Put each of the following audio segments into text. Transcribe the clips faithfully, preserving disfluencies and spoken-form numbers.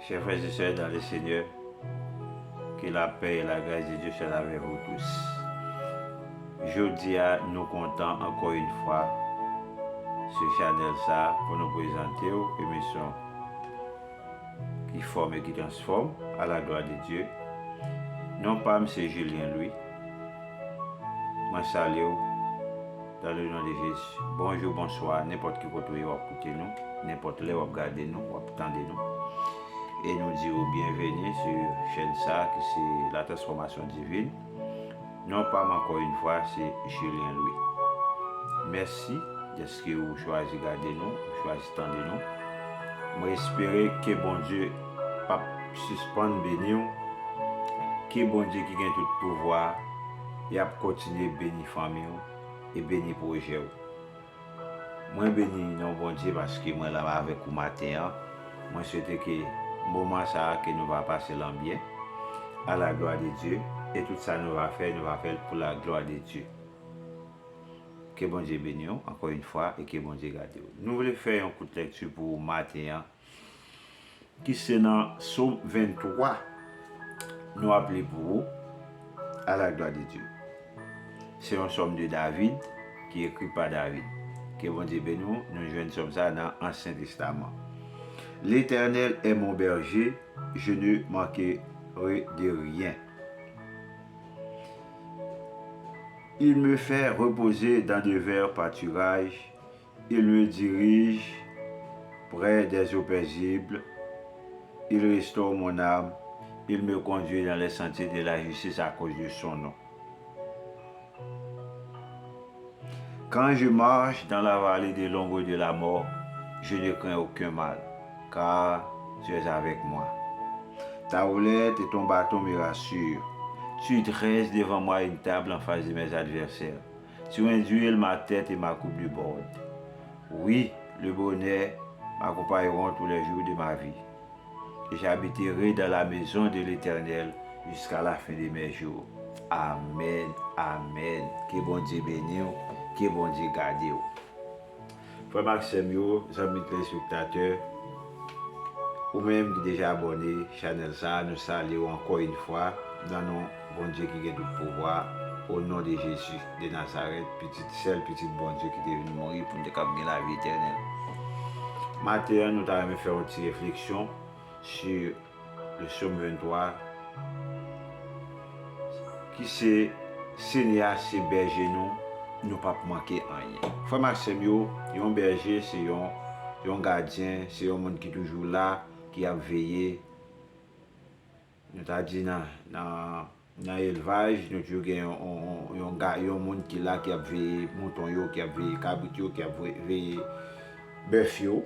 Chers frères et sœurs dans le Seigneur, que la paix et la grâce de Dieu soient avec vous tous. Jodi a, nou kontan ankò yon fwa sou chanèl sa a pou nou prezante w emisyon ki fòme, ki transfòme, à la gloire de Dieu. Non pa m se Julien Louis. Mwen salye w dans le nom de Jésus. Bonjou, bonswa, nenpòt ki kote w ye w ap koute nou, nenpòt lè w ap gade nou, w ap tande nou. E nou di w byenveni sou chèn sa a ki se La Transformation Divine. Non pa m ankò yon fwa se Julien Louis. Mèsi dèske ou chwazi gade nou, ou chwazi tande nou. Mwen espere ke Bondye p ap sispann beni w, ke Bondye ki gen tout pouvwa a, y ap kontinye beni fanmi w e beni pwojè w. Mwen beni non Bondye paske mwen la avèk ou maten an. Mwen swete ke moman sa a ke nou va pase l an byen, à la gloire de Dieu, e tout sa nou va fè, nou va fè l pour la gloire de Dieu. Ke Bondye beni w ankò yon fwa e ke Bondye gade w. Nou vle fè yon kout lèkti pou ou maten an, ki se nan Sòm venntwa, nou ap li pou ou, à la gloire de Dieu. Se yon sòm de David, ki ekri pa David. Ke Bondye beni w, nou jwenn sòm sa nan Ansyen Testaman. L'Éternel est mon berger, je ne manquerai de rien. Il me fait reposer dans de verts pâturages, il me dirige près des eaux paisibles, il restaure mon âme, il me conduit dans les sentiers de la justice à cause de son nom. Quand je marche dans la vallée de l'ombre de la mort, je ne crains aucun mal, car tu es avec moi. Ta houlette et ton bâton me rassurent. Tu dresses devant moi une table en face de mes adversaires. Tu induis ma tête et ma coupe déborde. Oui, le bonheur m'accompagneront tous les jours de ma vie. Et j'habiterai dans la maison de l'Éternel jusqu'à la fin de mes jours. Amèn, amèn. Ke Bondye beni w, ke Bondye gade w. Frè m ak sè m yo, zanmi telespektatè, ou menm ki deja abòne chanèl sa a, nou salye w ankò yon fwa nan non Bondye ki gen tout pouvwa, o non de Jezi de Nazarèt, pitit, sèl pitit Bondye ki te vin mouri pou n te kab gen lavi etènèl. Maten an, nou ta renmen fè yon ti refleksyon sou le Sòm venntwa, ki se, Senyè a se bèje nou, nou p ap manke anyen. Frè m ak sè m yo, yon bèje se yon, yon gadyen, se yon moun ki toujou la, ki ap veye. Nou ta di nan, nan, nan elvaj, nou toujou gen yon, yon, yon, yon ga-, yon moun ki la, ki ap veye mouton yo, ki ap veye kabrit yo, ki ap ve-, veye bèf yo.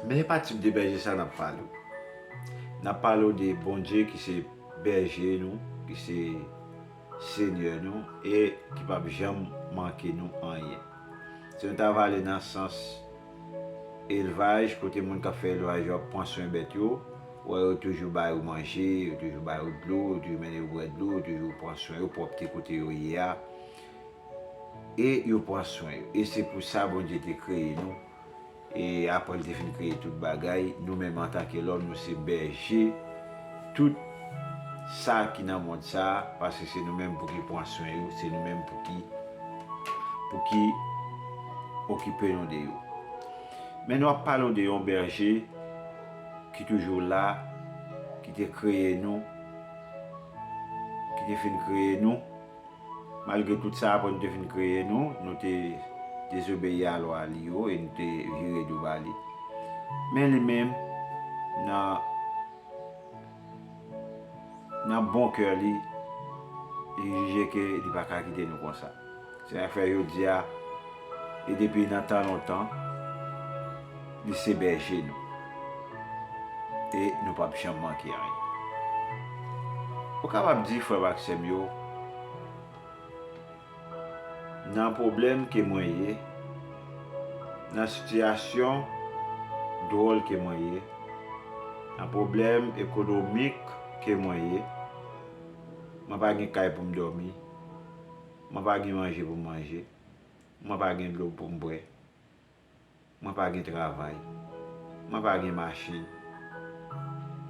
Men se pa tip de bèje sa n ap pale w. N ap pale w de Bondye ki se bèje nou, ki se Senyè nou, e ki p ap janm manke nou anyen. Si nou ta va ale nan sans elvaj, kote moun k ap fè elvaj yo ap pran swen bèt yo, ou wè yo toujou ba yo manje, yo toujou ba yo dlo, yo toujou mennen yo bwè dlo, yo toujou pran swen yo, pwòpte kote yo ye a, e yo pran swen yo. E se pou sa Bondye te kreye nou. E apre l te fin kreye tout bagay, nou menm antanke lòm, nou se bèje tout sa ki nan mond sa a, paske se nou menm pou ki pran swen yo, se nou menm pou ki, pou ki okipe nou de yo. Men nou ap pale w de yon bèje ki toujou la, ki te kreye nou, ki te fin kreye nou, malgre tout sa, apre nou te fin kreye nou, nou te dezobeyi a lwa li yo e nou te vire do ba li. Men li menm, nan, nan bon kè li, li jije ke li pa ka kite nou konsa. Se sa k fè jodi a, e depi nan tan lontan, li se bèje nou. E nou p ap janm manke anyen. Ou kapab di, frè m ak sè m yo, nan pwoblèm ke mwen ye, nan sitiyasyon dwòl ke mwen ye, nan pwoblèm ekonomik ke mwen ye, mwen pa gen kay pou m dòmi, mwen pa gen manje pou m manje, mwen pa gen dlo pou m bwè, mwen pa gen travay, mwen pa gen machin.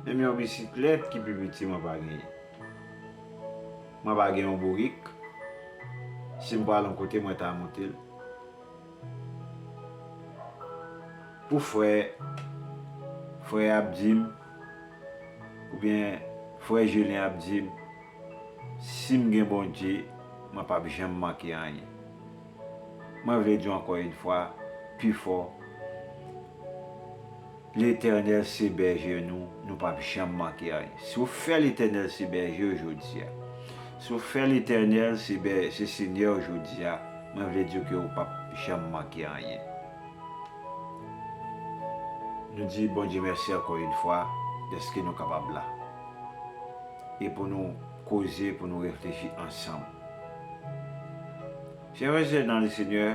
Menm yon bisiklèt ki pi piti mwen pa genyen. Mwen pa gen yon bourik. Si m pral yon kote, mwen ta monte l. Pou frè, frè ap di m, oubyen frè Julien ap di m, si m gen Bondye, mwen p ap janm manke anyen. Mwen vle di w ankò yon fwa, pi fò, Letènèl se bèje nou, nou p ap janm manke anyen. Si w fè Letènèl se bèje w jodi a, si w fè Letènèl se bè-, se Senyè w jodi a, mwen vle di w ke w p ap janm manke anyen. Nou di Bondye mèsi ankò yon fwa dèske nou kapab la. E pou nou koze, pou nou reflechi ansanm. Chè frè e sè nan le Senyè,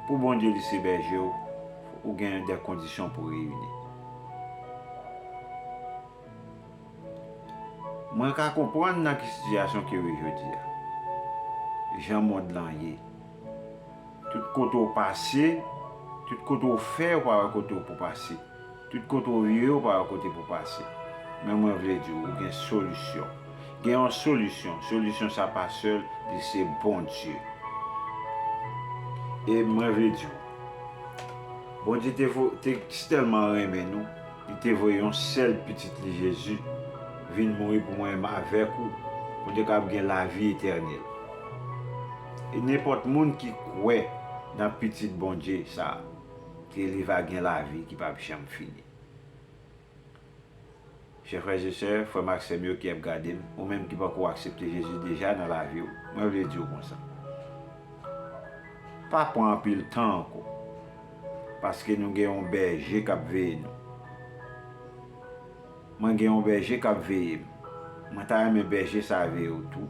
pou Bondye li se bèje w, ou gen de kondisyon pou reyini. Mwen ka konprann nan ki sitiyasyon ke w ye jodi a. Jan mond lan ye. Tout kote w pase, tout kote w fè, ou pa wè kote w pou pase. Tout kote w vire, ou pa wè kote pou pase. Men mwen vle di w, ou gen solisyon. Gen yon solisyon. Solisyon sa pa sèl, li se Bondye. E mwen vle di w, Bondye te vo-, te tèlman renmen nou, li te voye yon sèl pitit li Jezi vin mouri pou mwen menm avèk ou, pou nou te kapab gen lavi etènèl. E nenpòt moun ki kwè nan pitit Bondye sa a, ke li va gen lavi ki p ap janm fini. Chè frè e sè, frè m ak sè m yo ki ap gade m, ou menm ki poko aksepte Jezi deja nan lavi w, mwen vle di w konsa. Pa pran anpil tan ankò, paske nou gen yon bèje k ap veye nou. Mwen gen yon bèje k ap veye m. Mwen ta renmen bèje sa a veye w tou.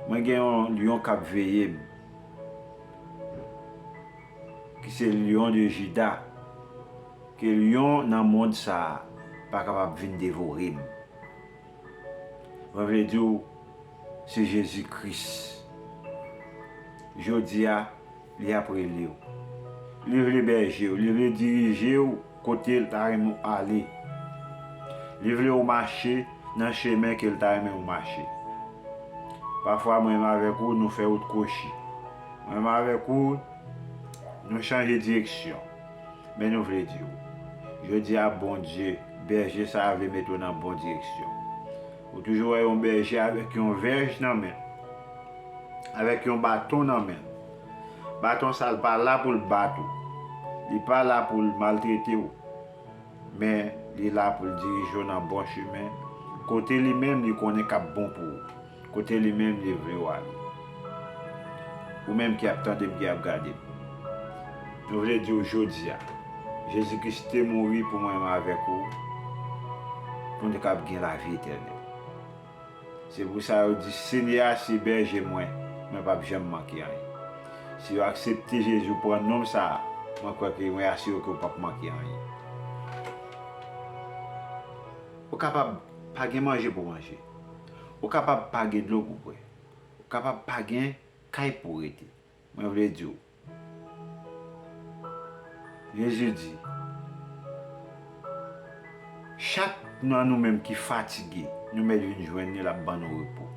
Mwen gen yon lyon k ap veye m, ki se lyon de Jida, ke lyon nan mond sa a pa kapab vin devore m. Mwen vle di w, se Jezi Kris. Jodi a, li ap rele w. Li vle bèje w, li vle dirije w kote l ta renmen w ale. Li vle w mache nan chemen ke l ta renmen w mache. Pafwa, mwen menm avèk ou, nou fè wout kwochi. Mwen menm avèk ou, nou chanje direksyon. Men nou vle di w, jodi a, Bondye, bèje sa a vle mete w nan bon direksyon. Ou toujou wè yon bèje avèk yon vèj nan men l, avèk yon baton nan men l. Baton sa a pa la pou l bat ou, li pa la pou l maltrete w, men li la pou l dirije w nan bon chemen, kote li menm li konnen k ap bon pou ou, kote li menm li vle w ale. Ou menm ki ap tande m, ki ap gade m, nou vle di w jodi a, Jezi Kris te mouri pou mwen menm avèk ou, pou nou te kab gen lavi etènèl. Se pou sa yo di, Senyè a se bèje mwen, mwen p ap janm manke anyen. Si w aksepte Jezi, w pran non sa a, mwen kwè ke, mwen asire w ke w p ap manke anyen. Ou kapab pa gen manje pou w manje. Ou kapab pa gen dlo pou w bwè. Ou kapab pa gen kay pou w rete. Mwen vle di w, Jezi di, chak nan nou menm ki fatige, nou mèt vin jwenn li, l ap ban nou repo.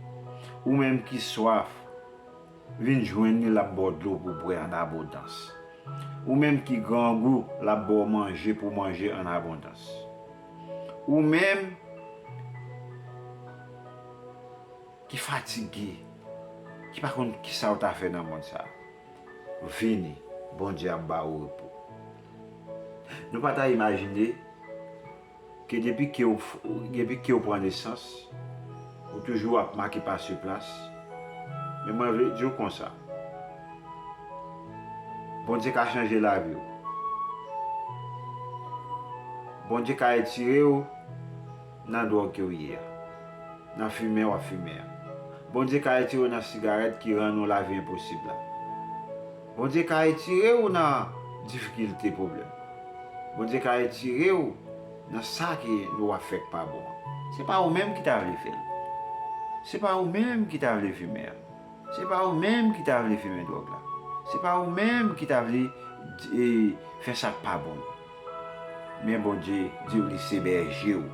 Ou menm ki swaf, vin jwenn li, l ap ba w dlo pou w bwè an abondans. Ou menm ki grangou, l ap ba w manje pou w manje an abondans. Ou menm ki fatige, ki pa konn kisa w ta fè nan mond sa a, vini, Bondye ap ba ou repo. Nou pa ta imajine ke depi ke w, depi ke w pran nesans, ou toujou ap make pa sou plas. Men mwen vle di w konsa, Bondye ka chanje lavi w. Bondye ka retire w nan dwòg ke w ye a, nan fimen w ap fimen an. Bondye ka retire w nan sigarèt ki rann ou lavi enposib la. Bondye ka retire w nan difikilte, pwoblèm. Bondye ka retire w nan sa ke nou ap fè k pa bon an. Se pa ou menm ki ta vle fè l. Se pa ou menm ki ta vle fimen an. Se pa ou menm ki ta vle fimen dwòg la. Se pa ou menm ki ta vle, e, fè sa k pa bon. Men Bondye di w li se bèje w.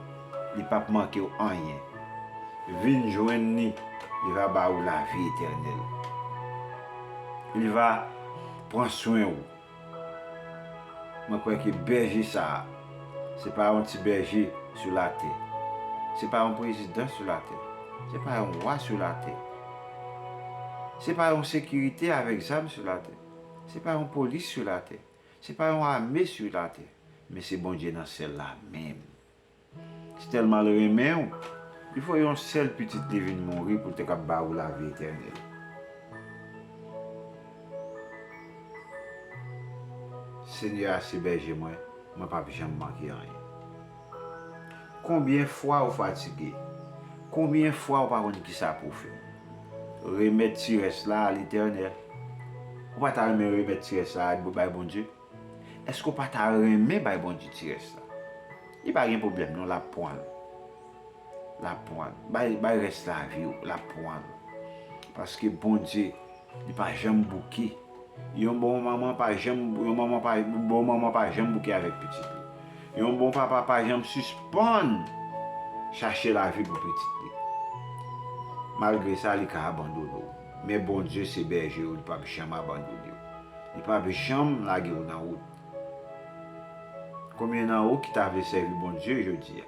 Li p ap manke w anyen. Vin jwenn li, li va ba ou lavi etènèl. Li va pran swen ou. Mwen kwè ke bèje sa a, se pa yon ti bèje sou latè. Se pa yon prezidan sou latè. Se pa yon wa sou latè. Se pa yon sekirite avèk zam sou latè. Se pa yon polis sou latè. Se pa yon ame sou latè. Men se Bondye nan syèl la menm. Li tèlman l renmen w, li voye yon sèl pitit li vin mouri pou l te kab ba ou lavi etènèl. Senyè a se bèje mwen, mwen p ap janm manke anyen. Konbyen fwa ou fatige? Konbyen fwa ou pa konn kisa pou w fè? Remèt ti rès la a Letènèl. Ou pa ta renmen remèt ti rès la a bay Bondye? Èske w pa ta renmen bay Bondye ti rès la? Li pa gen pwoblèm non, l ap pran l. L ap pran l. Bay, bay rès lavi w, l ap pran l. Paske Bondye, li pa janm bouke. Yon bon manman pa janm, yon manman pa, bon manman pa janm bouke avèk pitit li. Yon bon papa pa janm sispann chache lavi pou pitit li. Malgre sa, li ka abandone w. Men Bondye se bèje w, li p ap janm abandone w. Li p ap janm lage w nan wout. Konbyen nan ou ki ta vle sèvi Bondye jodi a?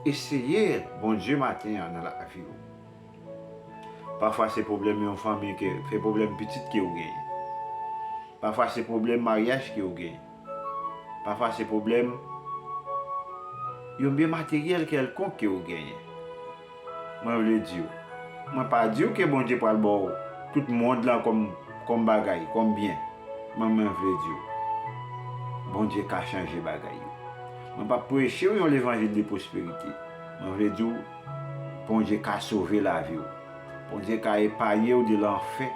Eseye Bondye maten an nan lavi w. Pafwa se pwoblèm yon fanmi ke, se pwoblèm pitit ke w genyen. Pafwa se pwoblèm maryaj ke w genyen. Pafwa se pwoblèm yon byen materyèl kèlkonk ke w genyen. Mwen vle di w, mwen pa di w ke Bondye pral ba w tout mond lan kòm, kòm bagay, kòm byen. Men mwen vle di w, Bondye ka chanje bagay yo. Mwen p ap preche w yon levanjil de pwosperite. Mwen vle di w, Bondye ka sove lavi w. Bondye ka epaye w de lanfè.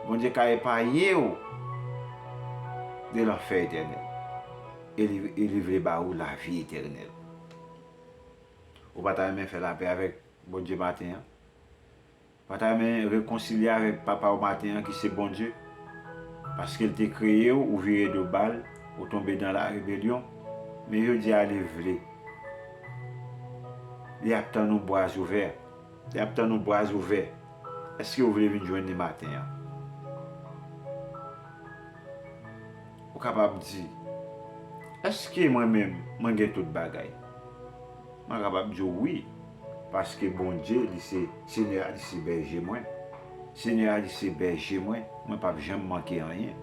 Bondye ka epaye w de lanfè etènèl. E li, e li vle ba ou lavi etènèl. Ou pa ta renmen fè lapè avèk Bondye maten an? Pa ta renmen rekonsilye avèk Papa w maten an ki se Bondye? Paske l te kreye w, ou vire do ba l, ou tonbe nan larebelyon. Men jodi a li vle. Li ap tann ou bra ouvè. Li ap tann ou bra ouvè. Èske w vle vin jwenn li maten an? Ou kapab di, èske mwen menm, mwen gen tout bagay? Mwen kapab di w wi, paske Bondye, li se, Senyè a, li se bèje mwen. Senyè a, li se bèje mwen, mwen p ap janm manke anyen.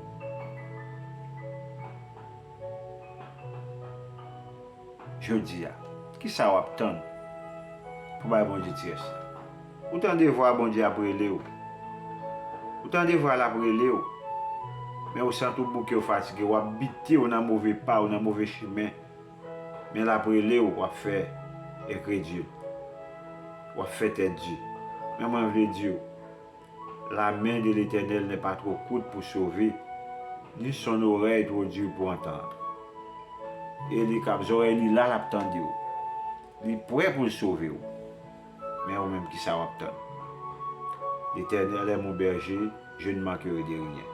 Jodi a, kisa w ap tann pou bay Bondye ti rès la? Ou tande vwa Bondye ap rele w. Ou tande vwa l ap rele w. Men ou santi w bouke, w fatige, w ap bite, w nan move pa, w nan move chimen. Men l ap rele w, w ap fè enkredil. W ap fè tèt di. Men mwen vle di w, la main de l'Éternel n'est pas trop courte pour sauver, ni son oreille trop dure pour entendre. E li kap, zòrèy li la, l ap tande w. Li prè pou l sove w. Men ou menm, kisa w ap tann? L'Éternel est mon berger, je ne manquerai de rien.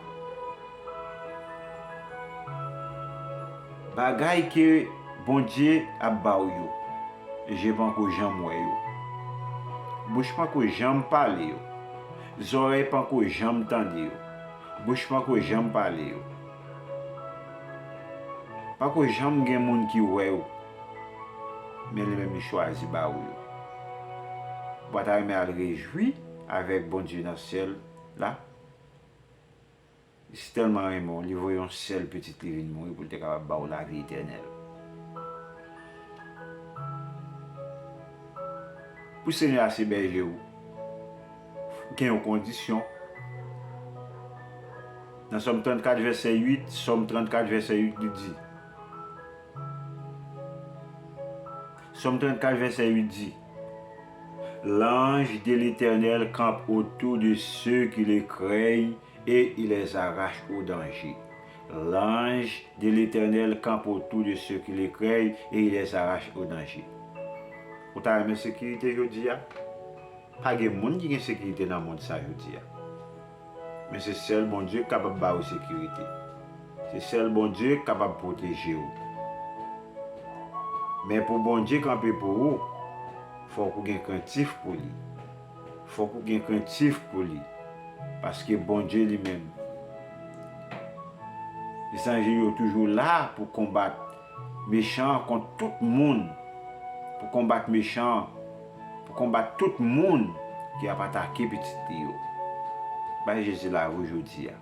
Bagay ke Bondye ap ba w yo, je panko janm wè yo. Bouch panko janm pale yo. Zòrèy panko janm tande yo. Bouch panko janm pale yo. Panko janm gen moun ki wè yo. Men li menm li chwazi ba ou yo. Ou pa ta renmen al rejwi avèk Bondye nan syèl la? Li si tèlman renmen w, li voye yon sèl pitit li vin mouri pou l te kapab ba w lavi etènèl. Pou Senyè a se bèje w, gen yon kondisyon. Nan Sòm trannkat vèsè uit, Sòm trannkat vèsè uit, li di, Sòm trannkat vèsè uit di, L'ange de l'Éternel campe autour de ceux qui le craignent et il les arrache au danger. L'ange de l'Éternel campe autour de ceux qui le craignent et il les arrache au danger. Ou ta renmen sekirite jodi a? Pa gen moun ki gen sekirite nan mond sa jodi a. Men se sèl Bondye k kapab ba ou sekirite. Se sèl Bondye k kapab pwoteje ou. Men pou Bondye kanpe pou ou, fòk ou gen krentif pou li. Fòk ou gen krentif pou li. Paske Bondye li menm, li sanze yo toujou la pou konbat mechan an kont tout moun, pou konbat mechan an, pou konbat tout moun ki ap atake pitit li yo. Bay Jezi lavi w jodi a.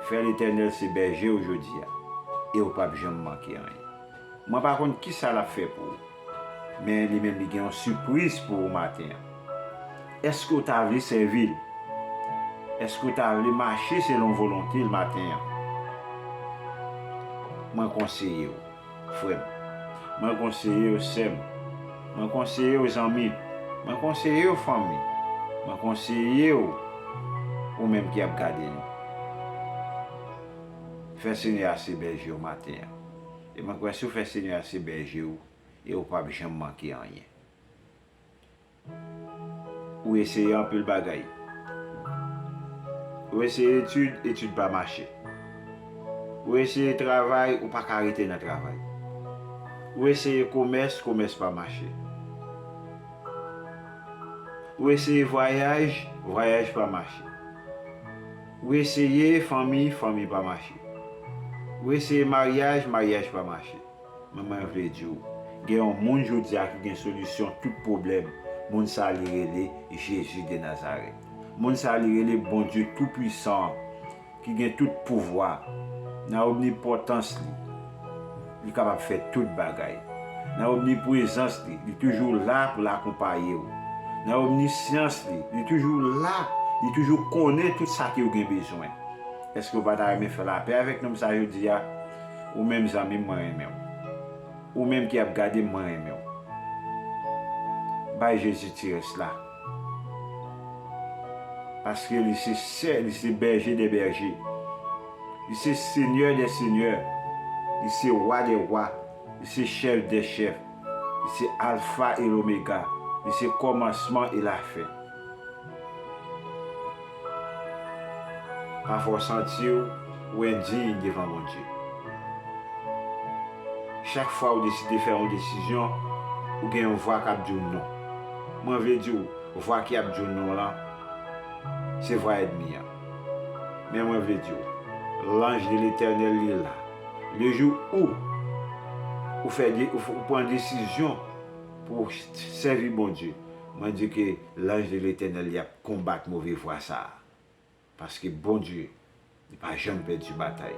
Fè Letènèl se bèje w jodi a, e w p ap janm manke anyen. Mwen pa konn kisa l ap fè pou ou, men li menm li gen yon sipriz pou ou maten an. Èske w ta vle sèvi l? Èske w ta vle mache selon volonte l maten an? Mwen konseye w, frè m. Mwen konseye w, sè m. Mwen konseye w, zanmi. Mwen konseye w, fanmi. Mwen konseye w, ou menm ki ap gade nou. Fè Senyè a se bèje w maten an. E mwen kwè si w fè Senyè a se bèje w, e w p ap janm manke anyen. Ou eseye anpil bagay. Ou eseye etid, etid pa mache. Ou eseye travay, ou pa ka rete nan travay. Ou eseye komès, komès pa mache. Ou eseye vwayaj, vwayaj pa mache. Ou eseye fanmi, fanmi pa mache. Ou eseye maryaj, maryaj pa mache. Men mwen vle di w, gen yon moun jodi a ki gen solisyon tout pwoblèm. Moun sa li rele Jezi de Nazarèt. Moun sa li rele Bondye Toupwisan an, ki gen tout pouvwa. Nan omnipotans li, li kapab fè tout bagay. Nan omniprezans li, li toujou la pou l akonpaye w. Nan omnisyans li, li toujou la, li toujou konnen tout sa ke w gen bezwen. Èske w pa ta renmen fè lapè avèk nonm sa jodi a? Ou menm zanmi m, mwen renmen w. Ou menm ki ap gade m, mwen renmen w. Bay Jezi ti rès la. Paske li se sè, li se bèje dè bèje. Li se senyè dè senyè. Li se wa dè wa. Li se chèf dè chèf. Li se Alfa e Lomega. Li se kòmansman e lafen. Pafwa w santi w, w endiy devan Bondye. Chak fwa w deside fè yon desizyon, ou gen yon vwa k ap di w non. Mwen vle di w, vwa ki ap di w non lan, se vwa ènmi an. Men mwen vle di w, lanj de Letènèl li la. Le jou ou, ou fè de, ou, ou pran desizyon pou w sèvi Bondye, mwen di ke lanj de Letènèl li ap konbat move vwa sa a. Paske Bondye, li pa janm pèdi batay.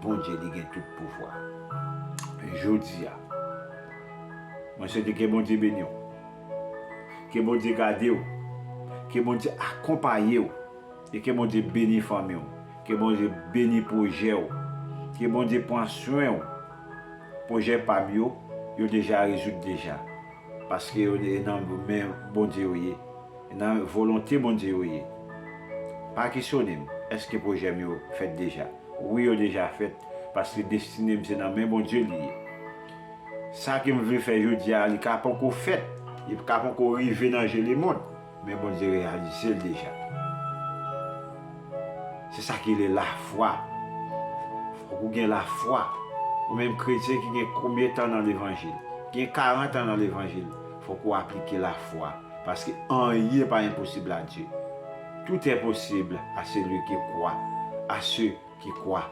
Bondye, li gen tout pouvwa. Jodi a, mwen swete ke Bondye beni w. Ke Bondye gade w. Ke Bondye akonpaye w. E ke Bondye beni fanmi w. Ke Bondye beni pwojè w. Ke Bondye pran swen w. Pwojè pa m yo, yo deja rezoud deja. Paske yo nan men Bondye yo ye. Nan volonte Bondye yo ye. Pa kesyone m, èske pwojè m yo fèt deja? Wi, yo deja fèt, paske destine m se nan men Bondye li ye. Sa ke m vle fè jodi a, li ka poko fèt, li ka poko rive nan je lemonn, men Bondye reyalize l deja. Se sa ki rele lafwa. Fòk ou gen lafwa. Ou menm kretyen ki gen konbyen tan nan levanjil? Gen karant an nan levanjil. Fòk ou aplike lafwa. Paske anyen pa enposib a Dye. Tout est possible à celui qui croit, à ceux qui croient.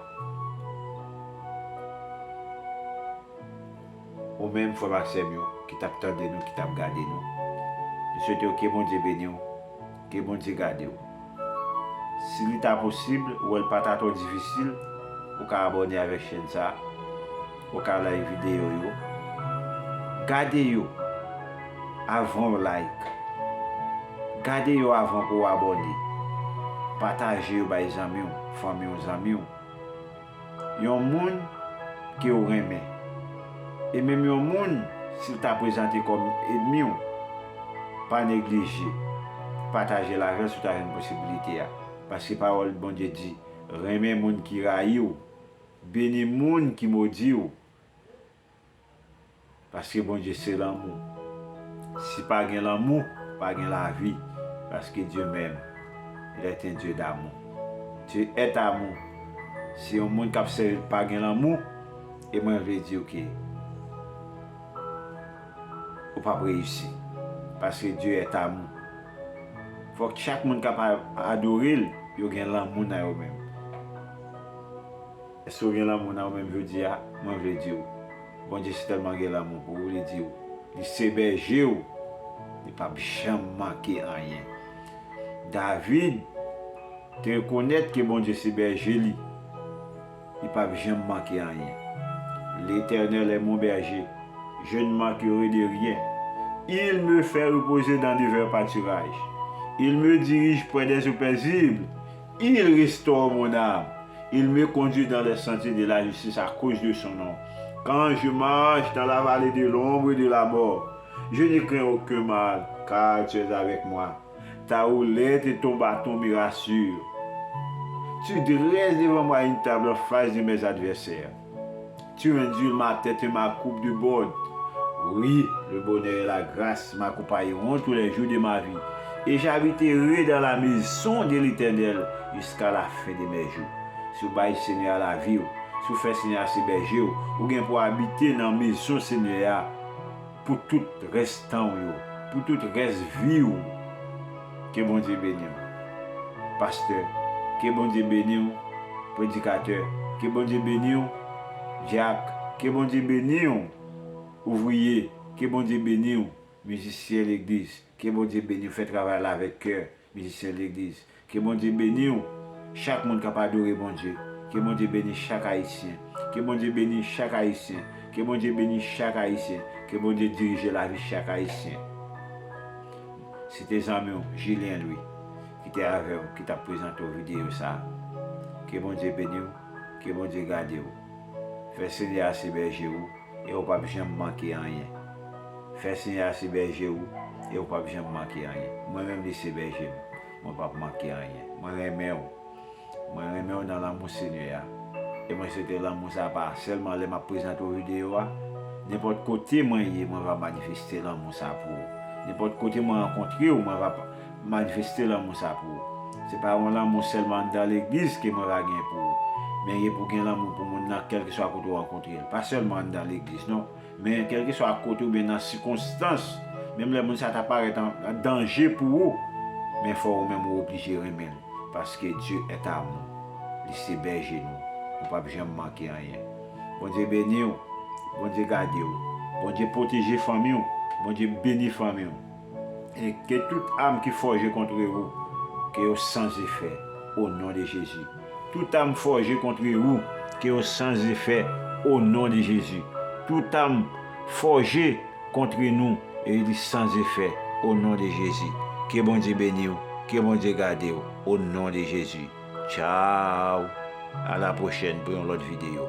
Ou menm, frè m ak sè m yo, ki t ap tande nou, ki t ap gade nou. M swete w ke Bondye beni w, ke Bondye gade w. Si li ta posib, ou wè l pa ta twò difisil, ou ka abòne avèk chèn sa a, ou ka like videyo yo. Gade yo avan w like. Gade yo avan ke w abòne. Pataje yo bay zanmi w, fanmi w, zanmi w. Yon moun ke w renmen. E menm yon moun, si l ta prezante kòm ènmi w, pa neglije pataje l avè l si w ta jwenn posibilite a. Paske pawòl Bondye di, renmen moun ki rayi w, beni moun ki modi w. Paske Bondye se lanmou. Si pa gen lanmou, pa gen lavi. Paske Dieu même, il est un Dieu d'amour. Dieu est amour. Si yon moun k ap sèvi l pa gen lanmou, e mwen vle di w ke, ou p ap reyisi. Paske Dieu est amour. Fòk chak moun k ap a- adore l, yo gen lanmou nan yo menm. Èske w gen lanmou nan ou menm jodi a? Mwen vle di w, Bondye si tèlman gen lanmou pou ou, li di w, li se bèje w, li p ap janm manke anyen. David te rekonèt ke Bondye se bèje li, li p ap janm manke anyen. L'Éternel est mon berger, je ne manquerai de rien. Il me fait reposer dans de verts pâturages. Il me dirige près des eaux paisibles. Il restaure mon âme. Il me conduit dans les sentiers de la justice à cause de son nom. Quand je marche dans la vallée de l'ombre de la mort, je ne crains aucun mal, car tu es avec moi. Ta houlette et ton bâton me rassurent. Tu dresses devant moi une table en face de mes adversaires. Tu induis ma tête et ma coupe déborde. Oui, le bonheur et la grâce m'accompagneront tous les jours de ma vie, et j'habiterai dans la maison de l'Éternel jusqu'à la fin de mes jours. Si w bay Senyè a lavi w, si w fè Senyè a se bèje w, ou gen pou abite nan mezon Senyè a pou tout rès tan w yo, pou tout rès vi w. Ke Bondye beni w, pastè. Ke Bondye beni w, predikatè. Ke Bondye beni w, dyak. Ke Bondye beni w, ouvriye. Ke Bondye beni w, mizisyen legliz. Ke Bondye beni w, fè travay la avèk kè, mizisyen legliz. Ke Bondye beni w, chak moun k ap adore Bondye. Ke Bondye beni chak Ayisyen. Ke Bondye beni chak Ayisyen. Ke Bondye beni chak Ayisyen. Ke Bondye dirije lavi chak Ayisyen. Se te zanmi w, Julien Louis, ki te avè w, ki t ap prezante w videyo sa a. Ke Bondye beni w, ke Bondye gade w. Fè Senyè a se bèje w, e w p ap janm manke anyen. Fè Senyè a se bèje w, e w p ap janm manke anyen. Mwen menm, li se bèje m, mwen p ap manke anyen. Mwen renmen w. Mwen renmen w nan lanmou Senyè a. E mwen swete lanmou sa a pa sèlman lè m ap prezante w videyo a. Nenpòt kote mwen ye, mwen va manifeste lanmou sa a pou ou. Nenpòt kote mwen rankontre w, mwen va manifeste lanmou sa a pou ou. Se pa yon lanmou sèlman anndan legliz ke mwen va gen pou ou. Men gen pou gen lanmou pou moun nan, kèlkeswa kote w rankontre l. Pa sèlman anndan legliz, non. Men kèlkeswa kote oubyen nan sikonstans, menm lè moun sa ta parèt an, an danje pou ou, men fò ou menm ou oblije renmen l. Paske Dieu est amour. Li se bèje nou. Nou p ap janm manke anyen. Bondye beni w. Bondye gade w. Bondye pwoteje fanmi w. Bondye beni fanmi w. E ke tout am ki fòje kont ou, ke yo san zefè, o non de Jezi. Tout am fòje kont ou, ke yo san zefè, o non de Jezi. Tout am fòje kont nou, e li san zefè, o non de Jezi. Ke Bondye beni w, ke Bondye gade w, o non de Jezi. Tchaw! A la pwochèn pou yon lòt videyo.